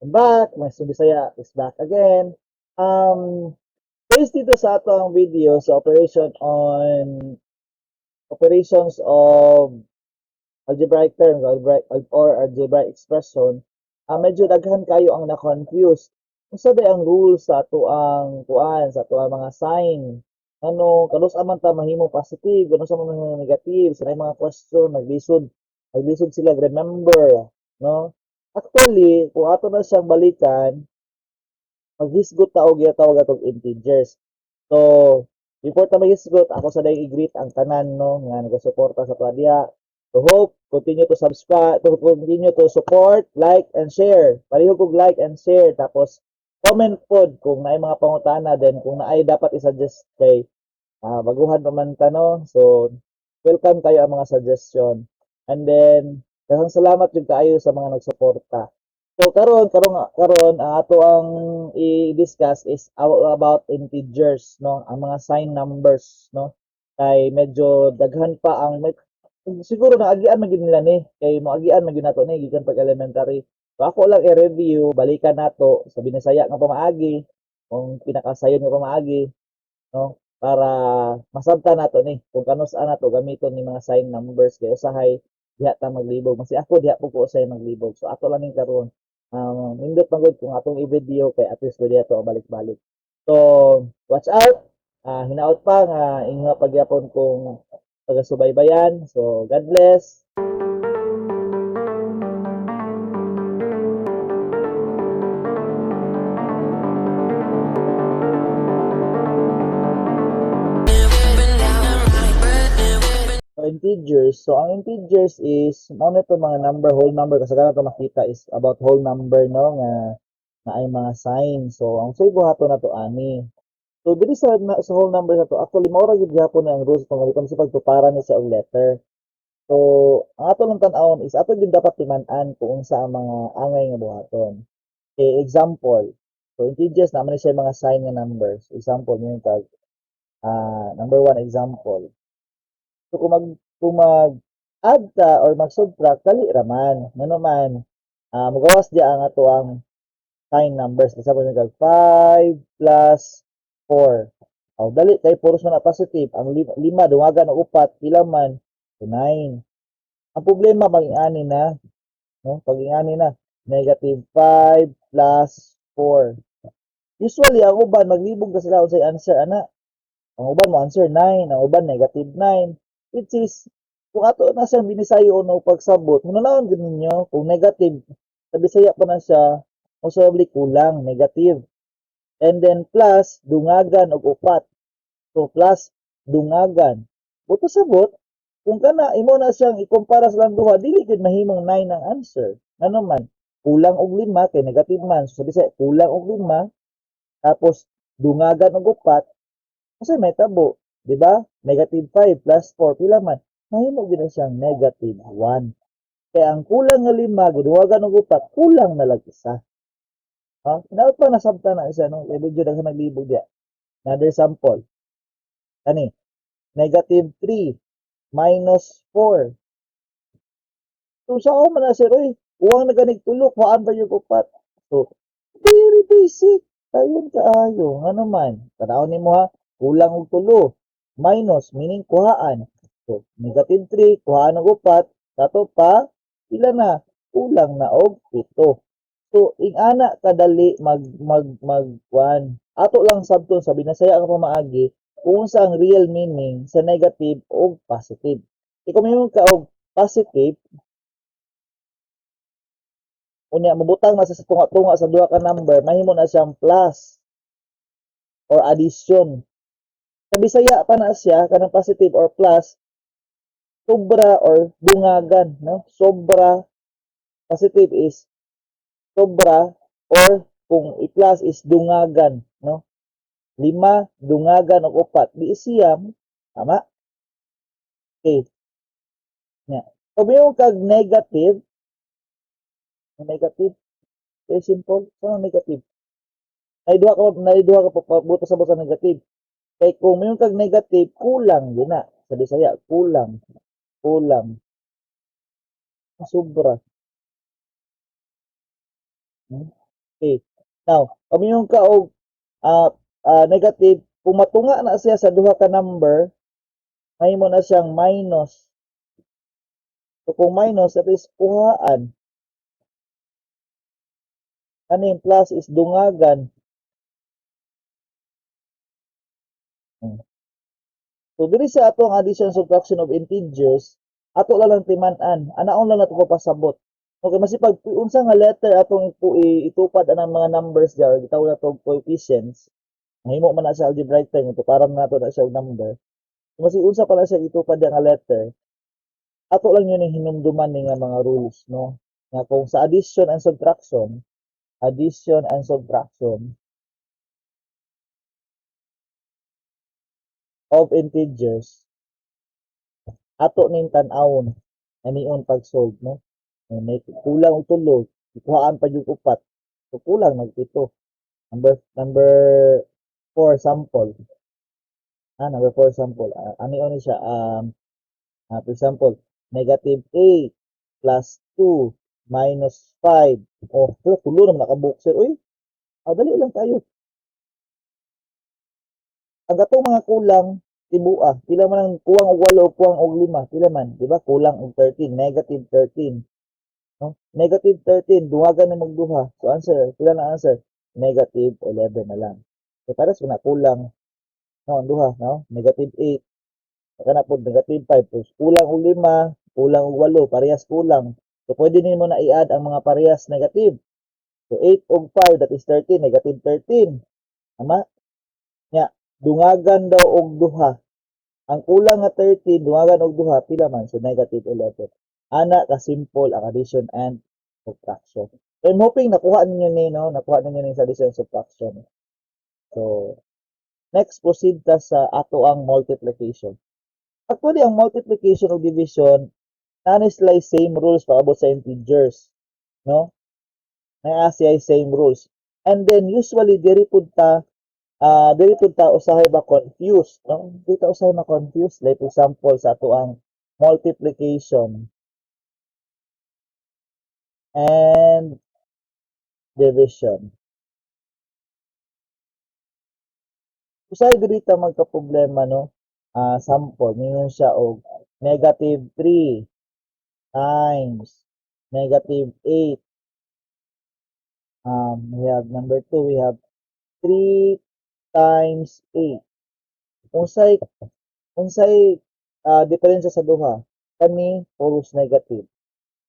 I'm back. Maestro Bisaya is back again. Based dito sa ato ang video sa operations of algebraic terms algebraic, or algebraic expression, medyo daghan kayo ang na-confuse. Unsa ba ang rules sa ato ang kuan, sa ato ang mga sign? Ano, kanus-a man ta mahimo positive, kanus-a man mahimo negative, sa mga question, naglisod sila remember, no? Actually, kung ato na siyang balikan, maghisgot ta og gitawag atong integers. So, before ta maghisgot, ako sa dayong i-greet ang tanan, no, nga nagasuporta sa ato diha. So hope continue to subscribe, to continue to support, like and share. Palihog og like and share, tapos comment pod kung naay mga pangutana, then kung naay dapat i-suggest kay baguhan pa man ta, no. So welcome kayo ang mga suggestion. And then daghang salamat jud kaayo sa mga nagsuporta. So karon ang ato ang i-discuss is about integers, no, ang mga sign numbers, no. Kay medyo daghan pa ang siguro naagian man gyud nila ni, kay moagian man gyud nato ni gikan pag elementary. So ako lang i-review, balikan nato sa Binisaya nga pamaagi, kung pinakasayon nga pamaagi, no, para masabtan nato ni kung kanus-a nato gamiton ni mga sign numbers, kay usahay diha ta maglibog. Masi ako, diha po ko usahay maglibog. So ato lang ning karon. Nindot man gud kung atong i-video kay at least pwede ato balik-balik. So watch out. Hinaot pa nga inyo pagyapon kung pagasubaybayan. So God bless. So, integers. So, ang integers is, mao na ito mga number, whole number. Kasi to makita is about whole number, no, nga na ay mga sign. So, ang say buhaton na to ani. So, diri sa whole number na to, actually, mao ra gyud gihapon na ang rules kung gamiton sa pagtupara ni sa og letter. So, ang ato lang tan-awon is ato din dapat timan-an kung unsa ang mga angay nga buhaton. Okay, example. So, integers naman ni siya mga sign nga numbers. Example, yun tag number one example. So, kung mag add ta or mag-subtract, dali raman. Ngano man, mugawas diya ang ato ang sign numbers. Example, nag 5 plus 4. Oh, dali kay puros man na positive. Ang lima dungagan og upat, pila man? 9. Ang problema pag ingani na, no? Pag ingani na, negative 5 plus 4. Usually ang uban maglibog na sila unsay answer ana. Ang uban mo answer 9, ang uban negative 9, which is kung ato na siyang binisayo no pagsabot, hunahon gud ninyo kung negative sa Bisaya pa na siya, most probably kulang, negative. And then plus dungagan og upat. So plus dungagan. Buto sabot, kung kana imo na siyang ikumpara sa lang duha, dili gid mahimong 9 ang answer. Ngano man, kulang og lima kay negative man. So sa Bisaya, kulang og lima, tapos dungagan og upat, kasi may tabo, di ba? Negative 5 plus 4, pila man? Mahimo gid na siyang negative 1. Kaya ang kulang nga lima, gidungagan og upat, kulang na lang isa. Ha? Hinaot pa nasabtan na siya, no? Kaya medyo daghan naglibog diya. Another sample. Kani, negative 3 minus 4. So, sa ako man na, sir, oy, uwang na ganig tulo, kuhaan pa yung upat. So, very basic. Ayon kaayo. Ano man, tan-awon nimo ha, kulang og tulo. Minus, meaning kuhaan. So, negative 3, kuhaan og upat, kato pa, pila na? Kulang na og pito. So, ingana kadali mag mag mag kuan. Ato lang sabton sa binasaya nga pamaagi kung unsa ang real meaning sa negative o positive. Kung mayroon ka og positive, unya mobutang na sa tunga-tunga sa duha ka number, mahimo na siyang plus or addition. Sa Bisaya pa na siya kanang positive or plus, sobra or dungagan, no? Sobra, positive is sobra, or kung i-plus is dungagan, no? Lima dungagan og upat, di siyam, tama? Okay. Nya. Kung mayroon kag negative, negative, very simple. Saan ang negative? Naay duha ka buto sa sa negative. Kay kung mayroon kag negative, kulang din na. Sa Bisaya, kulang. Kulang. Sobra. Okay. Now, kung ka og negative, kung matunga na siya sa duha ka number, mahimo na siyang minus. So kung minus, that is kuhaan. Kaning plus is dungagan. So diri sa ato ang addition and subtraction of integers, ato lang lang timan-an, anaon lang nato papasabot. Okay, masipag unsa nga letter atong itupad anang mga numbers diya or gitawag nato og coefficients. Mahimo man na sa algebraic term ito para nato na siya og number. Masig unsa pala siya itupad nga letter, ato lang yun yung hinumduman ni nga mga rules, no? Nga kung sa addition and subtraction of integers, ato ning tan-awon anion pag-solve, no? May kulang og tulo, ikuhaan pa jud upat. So kulang nagpito. Number 4 sample. Number 4 sample. Anion ni siya, for example, negative 8 plus 2 minus 5. Oh, tulo naman nakabuok, sir. Uy, dali lang tayo. Ang katong mga kulang, tibua. Pila man ang kuwang og 8 o kuwang og 5? Pila man, di ba? Kulang og 13, negative 13. No? Negative 13, dungagan na magduha. So answer, pila na answer? Negative 11 na lang. So pares na kulang. No, ang duha, no? Negative 8. Saka na po, negative 5. So, kulang og 5, kulang og 8, parehas kulang. So pwede nimo na i-add ang mga parehas negative. So 8 og 5, that is 13, negative 13. Tama? Nya, dungagan daw og duha. Ang kulang nga 13, dungagan og duha, pila man? So negative 11. Ana ka simple ang addition and subtraction. So I'm hoping nakuha ninyo ni, no? Nakuha ninyo ni sa addition and subtraction. So next, proceed ta sa ato ang multiplication. Actually, ang multiplication o division, naa sila same rules paabot sa integers, no? Naa siya same rules. And then usually diri pud ta usahay ba confused, no? Diri ta usahay ma-confused. Like for example sa ato ang multiplication and division. Usahay diri ta magka-problema, no? Sample, ningon siya og negative 3 times negative 8. We have number 2, we have 3 times 8. Unsay diferensya sa duha? Kani puros negative.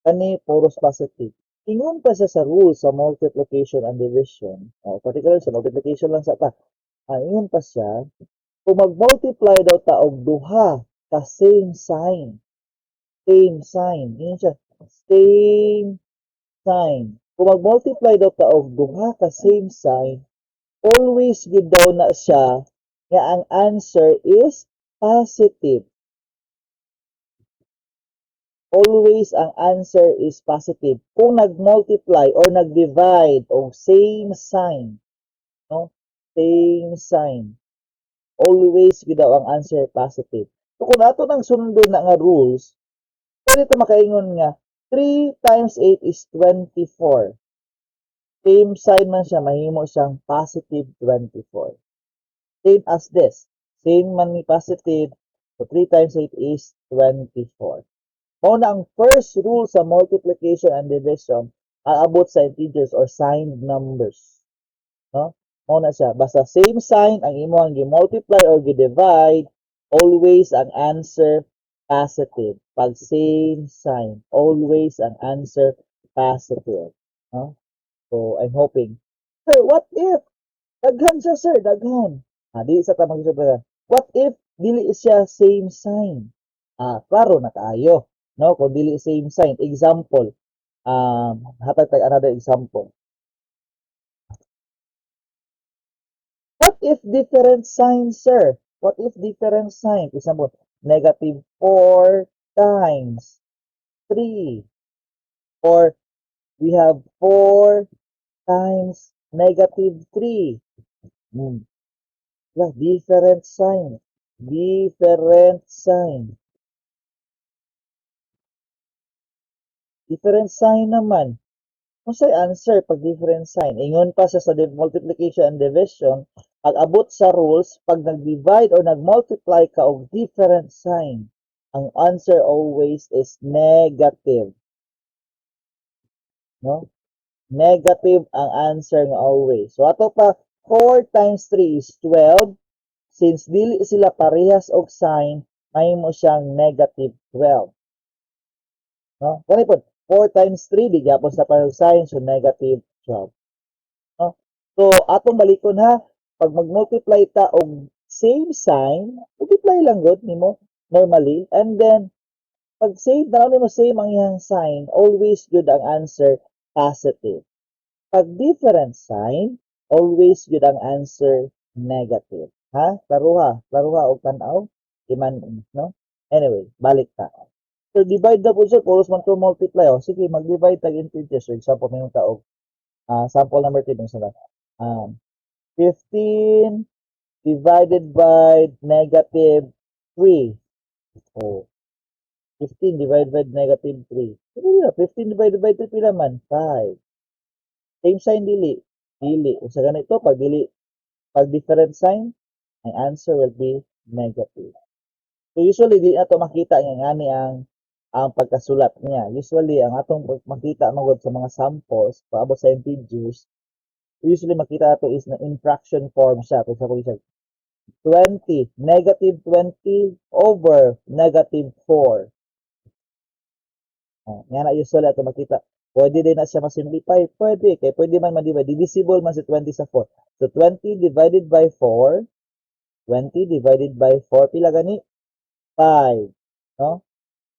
Kani puros positive. Ingon pa siya sa rule sa multiplication and division. Oh, particular sa multiplication lang sa ta. Ingon pa siya, kung mag-multiply daw ta og duha ka same sign. Same sign. Ingon siya, same sign. Kung mag-multiply daw ta og duha ka same sign, always gyud daw na siya nga ang answer is positive. Always ang answer is positive. Kung nag-multiply or nag-divide og same sign, no? Same sign. Always gyud daw ang answer positive. So kung ato nang sundon na nga rules, pwede ta makaingon nga 3 times 8 is 24. Same sign man siya, mahimo siyang positive 24. Same as this. Same man ni positive, so 3 times 8 is 24. Mao na ang first rule sa multiplication and division aabot sa integers or signed numbers. No? Mao na siya. Basta same sign ang imong gi-multiply or gi-divide, always ang answer positive. Pag same sign, always ang answer positive. No? So, I'm hoping. Sir, what if? Daghan siya, sir. Daghan. Di sa tamang. What if dili siya same sign? Klaro na kaayo. No, kung dili same sign. Example, hatag tag another example. What if different signs, sir? What if different sign? For example, negative 4 times 3. Or we have 4 times negative 3. Yeah, different sign. Different sign. Different sign naman. Unsay answer pag different sign? Ingon pa sa multiplication and division, pag abot sa rules, pag nag-divide or nag-multiply ka og different sign, ang answer always is negative. No? Negative ang answer nga always. So ato pa, 4 times 3 is 12. Since dili sila parehas og sign, mahimo siyang negative 12. No? Gani pod, 4 times 3, di gyapon sa parehas sign, so negative 12. No? So atong balikon ha, pag mag-multiply ta og same sign, multiply lang gud nimo normally, and then pag same na nimo, same ang iyang sign, always gud ang answer positive. Pag different sign, always gud ang answer negative. Ha? Klaruha, klaruha og tan-aw. Iman, no? Anyway, balik ta. So divide na po, sir, puros man to multiply. Oh. Sige, mag-divide tag integers. For example, may ta og sample number 3 sa 15 divided by negative 3. Oh. 15 divided by negative 3. Pila? 15 divided by 3, pila man? 5. Same sign, dili? Dili. Kung sa ganito, pag dili, pag different sign, ang answer will be negative. So usually, di nato makita nga ngani ang pagkasulat niya. Usually, ang atong makita magod sa mga samples, paabot sa integers, usually makita nato is na in fraction form siya. For example, siya 20, negative 20 over negative 4. Oh, nga na usually ato makita. Pwede din na siya ma-simplify. Pwede. Kay pwede man ma-divide. Divisible man si 20 sa 4. So, 20 divided by 4. 20 divided by 4. Pila gani? 5. No?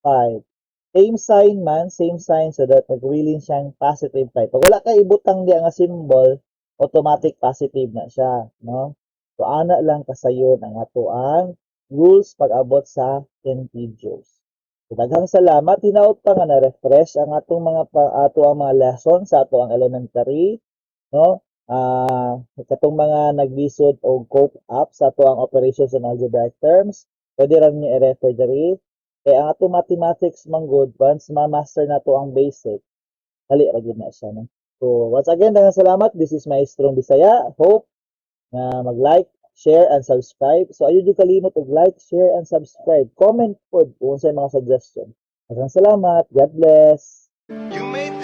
5. Same sign man, same sign, so that nag-really siyang positive 5. Pag wala kay ibutang diya nga symbol, automatic positive na siya, no? So ana lang kasayon ang ato ang rules pag-abot sa integers. So, daghang salamat, hinaut pa nga na-refresh ang atong mga ato ang mga lesson sa ato ang elementary, no? Katong mga naglisod og cope up sa ato ang operations and algebraic terms, pwede ra niyo i-refer diri. Kaya ang atong mathematics man gud, once ma-master na to ang basic, dali ra gyud na siya, no? So, once again, daghang salamat. This is Maestrong Bisaya. Hope na mag-like, share, and subscribe. So, ayaw jud kalimot og like, share, and subscribe. Comment pod kung unsay mga suggestion. Daghang salamat. God bless. You made